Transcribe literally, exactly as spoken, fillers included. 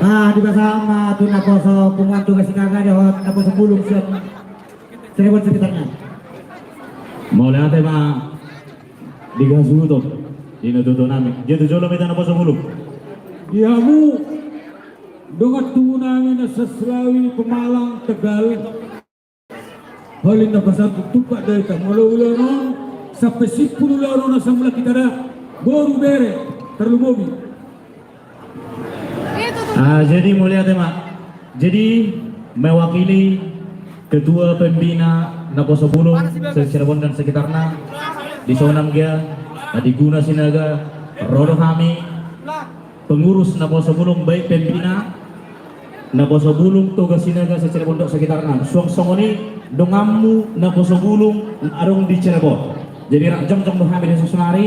Ah, dipasahat ma tu naposo punguan Toga Sinanga dohot naposo bulung sian Cirebon sekitarna. Mauliate ma di hasuhuton di natuatua nami. Dia tu jolo ma hita naposo bulung. Di hamu dongan tubu nami na Sasrawi, Pemalang, Tegal. Holi na pasahat tu tumpak daita, molo ulaon on sampe simpul ulaon on, asa mulak hita da, boru, bere, tarlumobi. Ah, jadi mauliate ma. Jadi mewakili ketua pembina naposo bulung se-Cirebon dan sekitarna, dison anggia, adiguna Sinaga, ro do hami, pengurus naposo bulung, baik pembina naposo bulung Toga Sinaga se-Cirebon dohot sekitarna. Suang songon i donganmu naposo bulung na adong di Cirebon. Jadi rap jongjong do hami di son sonari,